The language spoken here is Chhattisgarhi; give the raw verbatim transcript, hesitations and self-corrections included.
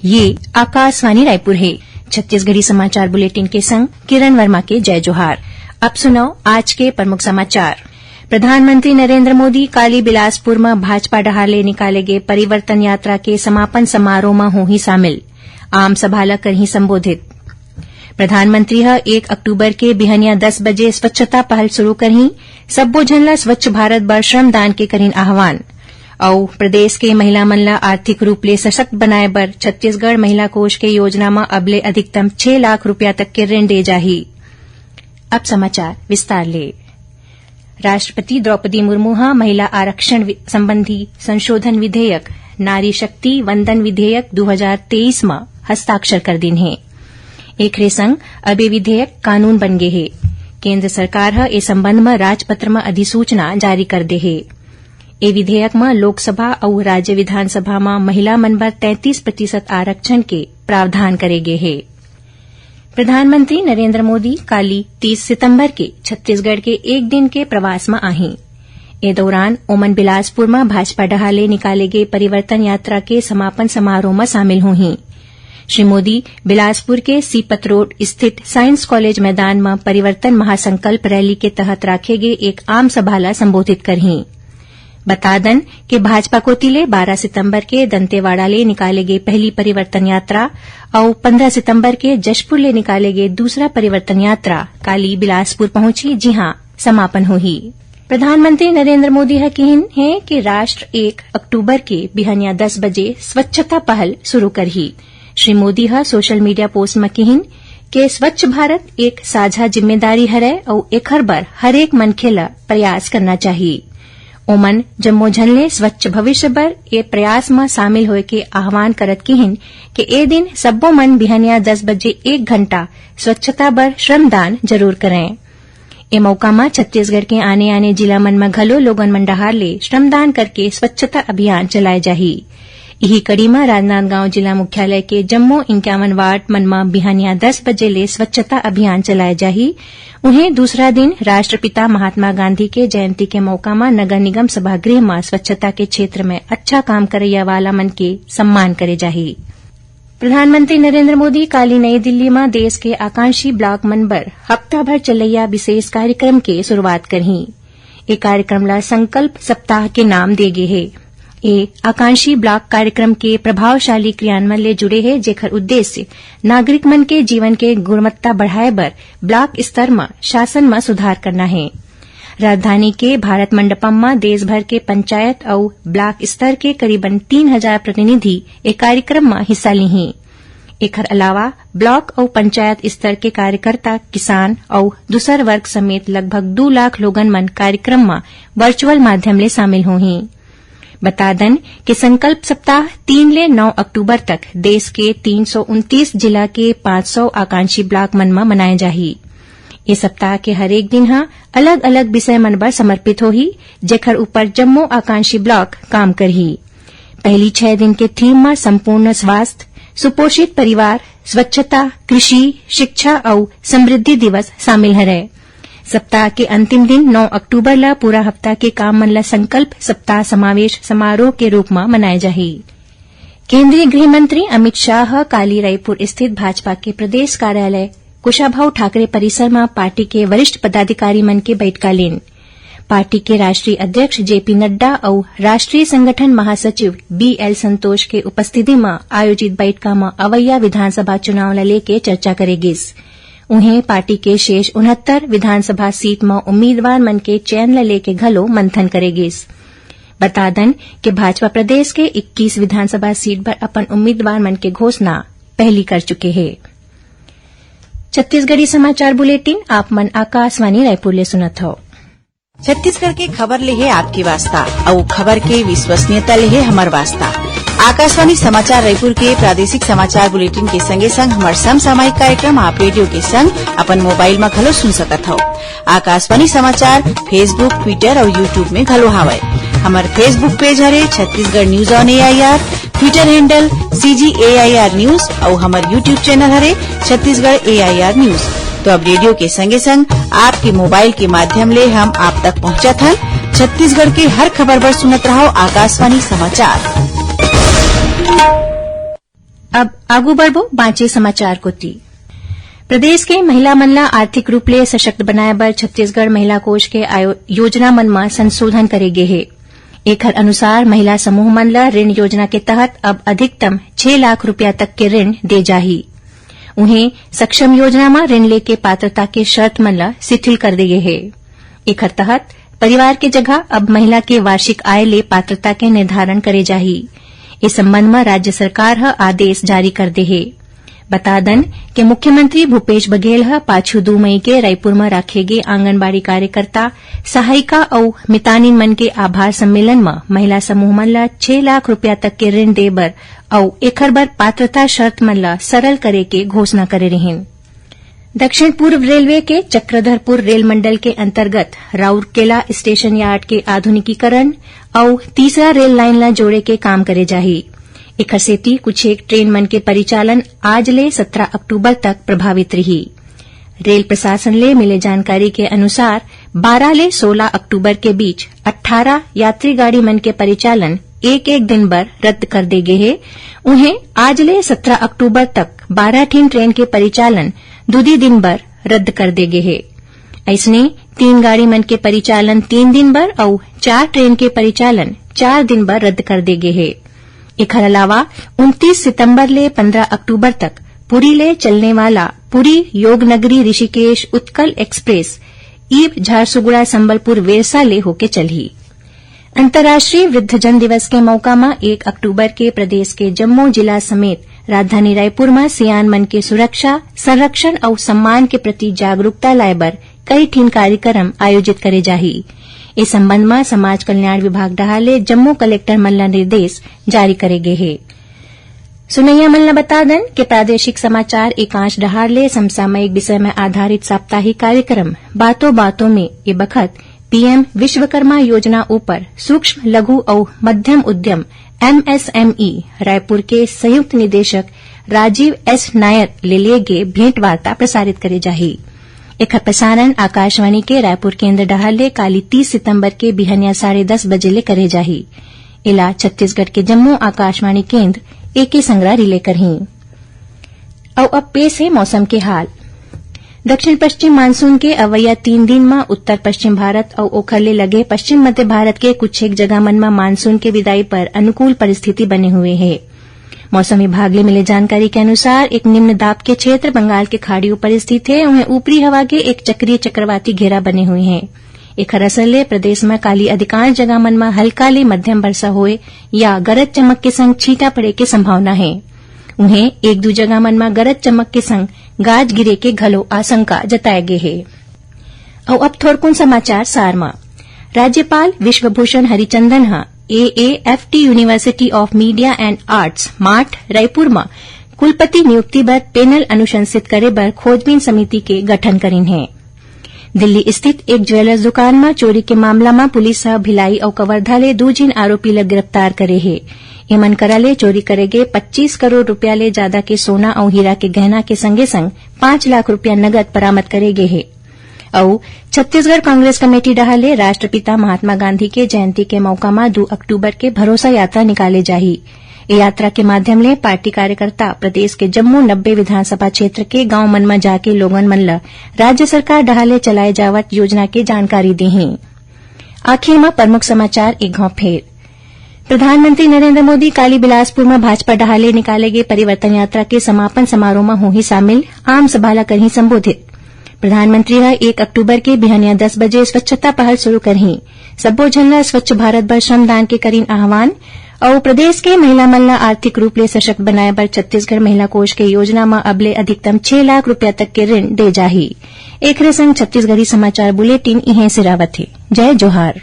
ये आकाशवाणी रायपुर हे। छत्तीसगढ़ी समाचार बुलेटिन के संग किरण वर्मा के जय जोहार। अब सुनव आज के प्रमुख समाचार। प्रधानमंत्री नरेंद्र मोदी काली बिलासपुर म भाजपा डहार ले निकाले गे परिवर्तन यात्रा के समापन समारोह म होही शामिल। आम सभा ल करही संबोधित। प्रधानमंत्री ह एक अक्टूबर के बिहनिया दस बजे स्वच्छता पहल शुरू करही। सब्बो झन ल स्वच्छ भारत बर श्रमदान के करिन आह्वान। अउ प्रदेश के महिला मन ल आर्थिक रूप ले सशक्त बनाए बर छत्तीसगढ़ महिला कोष के योजना म अब ले अधिकतम छह लाख रुपया तक के ऋण दे जाही। अब समाचार विस्तार ले। राष्ट्रपति द्रौपदी मुर्मू ह महिला आरक्षण वि-, संबंधी संशोधन विधेयक, नारी शक्ति वंदन विधेयक दू हजार तेईस म हस्ताक्षर कर दीन हे। एखरे संग अब ये विधेयक कानून बन गे हे। केंद्र सरकार ह ए संबंध म राजपत्र म अधिसूचना जारी कर दे हे। ए विधेयक म लोकसभा अउ राज्य विधानसभा म महिला मन बर तैंतीस प्रतिशत आरक्षण के प्रावधान करे गे हे। प्रधानमंत्री नरेंद्र मोदी काली तीस सितंबर के छत्तीसगढ़ के एक दिन के प्रवास म आही। ए दौरान ओमन बिलासपुर म भाजपा डहार ले निकाले गे परिवर्तन यात्रा के समापन समारोह म शामिल होही। श्री मोदी बिलासपुर के सीपत रोड स्थित साइंस कॉलेज मैदान म परिवर्तन महासंकल्प रैली के तहत राखे गे एक आम सभा ल संबोधित करही। बता दन कि भाजपा कोति ले बारह सितंबर के दंतेवाड़ा ले निकाले गे पहली परिवर्तन यात्रा अउ पंद्रह सितंबर के जशपुर ले निकाले गे दूसरा परिवर्तन यात्रा काली बिलासपुर पहुंची, जिहां समापन होही। प्रधानमंत्री नरेंद्र मोदी ह किहिन हे कि राष्ट्र एक अक्टूबर के बिहनिया दस बजे स्वच्छता पहल शुरू करही। श्री मोदी ह सोशल मीडिया पोस्ट म किहिन के स्वच्छ भारत एक साझा जिम्मेदारी हरय अउ एखर बर हरेक मनखे ल प्रयास करना चाही। ओमन जम्मो झन ले स्वच्छ भविष्य बर ए प्रयास म शामिल होय के आह्वान करत किहिन के ए दिन सब्बो मन बिहनिया दस बजे एक घंटा स्वच्छता बर श्रमदान जरूर करंय। ए मौका म छत्तीसगढ़ के आने-आने जिला मन म घलो लोगन मन डहार ले श्रमदान करके स्वच्छता अभियान चलाए जाही। इही कड़ी म राजनांदगांव जिला मुख्यालय के जम्मो इंक्यावन वार्ड मन म बिहनिया दस बजे ले स्वच्छता अभियान चलाए जाही। उहें, दूसरा दिन राष्ट्रपिता महात्मा गांधी के जयंती के मौका म नगर निगम सभागृह म स्वच्छता के क्षेत्र म अच्छा काम करइया वाला मन के सम्मान करे जाही। प्रधानमंत्री नरेंद्र मोदी काली नई दिल्ली म देश के आकांक्षी ब्लॉक मन बर हफ्ता भर चलइया विशेष कार्यक्रम के शुरुआत करही। ए कार्यक्रम ला संकल्प सप्ताह के नाम दे गे हे। ए आकांक्षी ब्लॉक कार्यक्रम के प्रभावशाली क्रियान्वयन ले जुड़े हे, जेकर उद्देश्य नागरिक मन के जीवन के गुणवत्ता बढ़ाए बर ब्लॉक स्तर म शासन म सुधार करना हे। राजधानी के भारत मंडपम म देश भर के पंचायत अउ ब्लॉक स्तर के करीबन तीन हजार प्रतिनिधि ए कार्यक्रम म हिस्सा लिही। एखर अलावा ब्लॉक अउ पंचायत स्तर के कार्यकर्ता, किसान अउ दूसर वर्ग समेत लगभग दू लाख लोगन मन कार्यक्रम म वर्चुअल माध्यम ले शामिल होही। बता दन कि संकल्प सप्ताह तीन ले नौ अक्टूबर तक देश के तीन सौ उनतीस जिला के पाँच सौ आकांक्षी ब्लॉक मन म मनाए जाही। ए सप्ताह के हरेक दिन ह अलग-अलग विषय मन बर समर्पित होही, जेखर ऊपर जम्मो आकांक्षी ब्लॉक काम करही। पहली छह दिन के थीम म संपूर्ण स्वास्थ्य, सुपोषित परिवार, स्वच्छता, कृषि, शिक्षा अउ समृद्धि दिवस शामिल हरय। सप्ताह के अंतिम दिन नौ अक्टूबर ल पूरा हफ्ता के काम मन ल संकल्प सप्ताह समावेश समारोह के रूप म मनाए जाही। केंद्रीय गृह मंत्री अमित शाह ह काली रायपुर स्थित भाजपा के प्रदेश कार्यालय कुशाभाऊ ठाकरे परिसर म पार्टी के वरिष्ठ पदाधिकारी मन के बइठका लीन। पार्टी के राष्ट्रीय अध्यक्ष जेपी नड्डा अउ राष्ट्रीय संगठन महासचिव बीएल संतोष के उपस्थिति म आयोजित बइठका म अवइया विधानसभा चुनाव ल लेके चर्चा करे गिस। उहें, पार्टी के शेष उनहत्तर विधानसभा सीट म उम्मीदवार मन के चयन ल लेके घलो मंथन करे गिस। बता दन कि भाजपा प्रदेश के इक्कीस विधानसभा सीट बर अपन उम्मीदवार मन के घोषणा पहली कर चुके हे। छत्तीसगढ़ी समाचार बुलेटिन आप मन आकाशवाणी रायपुर ले सुनत हव। छत्तीसगढ़ के खबर ले हे आपके वास्ता, अउ खबर के विश्वसनीयता ले हे हमर वास्ता। आकाशवाणी समाचार रायपुर के प्रादेशिक समाचार बुलेटिन के संगे संग हमर समसामयिक कार्यक्रम आप रेडियो के संग अपन मोबाइल म घलो सुन सकत हव। आकाशवाणी समाचार Facebook, Twitter अउ YouTube में घलो हावय। हमर Facebook पेज हरे Chhattisgarh news on AIR, Twitter handle CG AIR news अउ हमर YouTube चैनल हरे छत्तीसगढ़ एआईआर न्यूज। तो अब रेडियो के संगे संग आपके मोबाइल के माध्यम ले हम आप तक पहुंचत हन। छत्तीसगढ़ के हर खबर बर सुनत रहव आकाशवाणी समाचार। अब आगू बढ़बो बांचे समाचार कोति। प्रदेश के महिला मन ला आर्थिक रूप ले सशक्त बनाए बर छत्तीसगढ़ महिला कोष के आयो-, योजना मन म संशोधन करे गे हे। एखर अनुसार महिला समूह मन ला ऋण योजना के तहत अब अधिकतम छह लाख रुपया तक के ऋण दे जाही। उहें, सक्षम योजना म ऋण लेके पात्रता के शर्त मन ला शिथिल कर दे गे हे। एखर तहत परिवार के जगह अब महिला के वार्षिक आय ले पात्रता के निर्धारण करे जाही। ए संबंध म राज्य सरकार ह आदेश जारी कर दे हे। बता दन के मुख्यमंत्री भूपेश बघेल ह पाछू दू मई के रायपुर म राखे गे आंगनबाड़ी कार्यकर्ता, सहायिका अउ मितानिन मन के आभार सम्मेलन म महिला समूह मन ल छह लाख रुपया तक के ऋण दे बर अउ एखर बर पात्रता शर्त मन ल सरल करे के घोषणा करे रिहीन। दक्षिण पूर्व रेलवे के चक्रधरपुर रेल मंडल के अंतर्गत राउरकेला स्टेशन यार्ड के आधुनिकीकरण अउ तीसरा रेल लाइन ला जोड़े के काम करे जाही। एखर सेती कुछ एक ट्रेन मन के परिचालन आज ले सत्रह अक्टूबर तक प्रभावित रही। रेल प्रशासन ले मिले जानकारी के अनुसार, बारह ले सोलह अक्टूबर के बीच अट्ठारह यात्री गाड़ी मन के परिचालन एक एक दिन बर रद्द कर दे गे हे। उहें, आज ले सत्रह अक्टूबर तक बारह ठिन ट्रेन के परिचालन दूदी दिन बर रद्द कर दे गे हे। अइसने, तीन गाड़ी मन के परिचालन तीन दिन बर अउ चार ट्रेन के परिचालन चार दिन बर रद्द कर दे गे हे। एखर अलावा उनतीस सितंबर ले पंद्रह अक्टूबर तक पुरी ले चलने वाला पुरी योग नगरी ऋषिकेश उत्कल एक्सप्रेस ईब झारसुगुड़ा संबलपुर वेरसा ले होके चलही। अंतर्राष्ट्रीय वृद्धजन दिवस के मौका म एक अक्टूबर के प्रदेश के जम्मो जिला समेत राजधानी रायपुर म सियान मन के सुरक्षा, संरक्षण अउ सम्मान के प्रति जागरूकता लाए बर कई ठिन कार्यक्रम आयोजित करे जाही। ए संबंध म समाज कल्याण विभाग डहार ले जम्मो कलेक्टर मन ल निर्देश जारी करे गे हे। सुनैया मन ल बता दन के प्रादेशिक समाचार एकांश डहार ले समसामयिक विषय म आधारित साप्ताहिक कार्यक्रम बातों बातों में ए बखत पीएम विश्वकर्मा योजना ऊपर सूक्ष्म, लघु अउ मध्यम उद्यम, एमएसएमई, रायपुर के संयुक्त निदेशक राजीव एस नायर ले लिए गे भेंट वार्ता प्रसारित करे जाही। एखर प्रसारण आकाशवाणी के रायपुर केंद्र डहार ले काली तीस सितंबर के बिहनिया साढ़े दस बजे ले करे जाही। एला छत्तीसगढ़ के जम्मो आकाशवाणी केंद्र एके संगरा रिले करही। अउ अब पेश हे मौसम के हाल। दक्षिण पश्चिम मानसून के अवइया तीन दिन म उत्तर पश्चिम भारत अउ ओखर ले लगे पश्चिम मध्य भारत के कुछ एक जगह मन म मानसून के विदाई पर अनुकूल परिस्थिति बने हुए हे। मौसम विभाग ले मिले जानकारी के अनुसार, एक निम्न दाब के क्षेत्र बंगाल के खाड़ी ऊपर स्थित हे। उहें, ऊपरी हवा के एक चक्रीय चक्रवाती घेरा बने हुए हे। एखर असर ले प्रदेश म काली अधिकांश जगह मन म हल्का ले मध्यम वर्षा होए या गरज चमक के संग छींटा पड़े के संभावना हे। उहें, एक दू जगह मन म गरज चमक के संग गाज गिरे के घलो आशंका जताए गे हे। अउ अब थोरकुन समाचार सार म। राज्यपाल विश्वभूषण हरिचंदन ह AAFT University of Media and Arts, mart, Raipur म कुलपति नियुक्ति बर पैनल अनुशंसित करे बर खोजबीन समिति के गठन करिन हे। दिल्ली स्थित एक ज्वेलर्स दुकान म चोरी के मामला म पुलिस ह भिलाई अउ कवर्धा ले दू झिन आरोपी ल गिरफ्तार करे हे। एमन करा ले चोरी करे गे पच्चीस करोड़ रुपया ले जादा के सोना अउ हीरा के गहना के संगे संग पांच लाख रुपया नगद बरामद करे गे हे। अउ छत्तीसगढ़ कांग्रेस कमेटी डहार ले राष्ट्रपिता महात्मा गांधी के जयंती के मौका म दू अक्टूबर के भरोसा यात्रा निकाले जाही। ए यात्रा के माध्यम ले पार्टी कार्यकर्ता प्रदेश के जम्मो नब्बे विधानसभा क्षेत्र के गांव मन म जाके लोगन मन ल राज्य सरकार डहार ले चलाए जावत योजना के जानकारी देही। आखिर म प्रमुख समाचार एक घांव फेर। प्रधानमंत्री नरेंद्र मोदी काली बिलासपुर म भाजपा डहार ले निकाले गे परिवर्तन यात्रा के समापन समारोह म होही शामिल, आम सभा ल करही संबोधित। प्रधानमंत्री ह एक अक्टूबर के बिहनिया दस बजे स्वच्छता पहल शुरू करही। सब्बो झन ल स्वच्छ भारत बर श्रमदान के करिन आह्वान। अउ प्रदेश के महिला मन ल आर्थिक रूप ले सशक्त बनाए बर छत्तीसगढ़ महिला कोष के योजना म अब ले अधिकतम छह लाख रुपया तक के ऋण दे जाही। एखरे संग छत्तीसगढ़ी समाचार बुलेटिन इहें सिरावत हे। जय जोहार।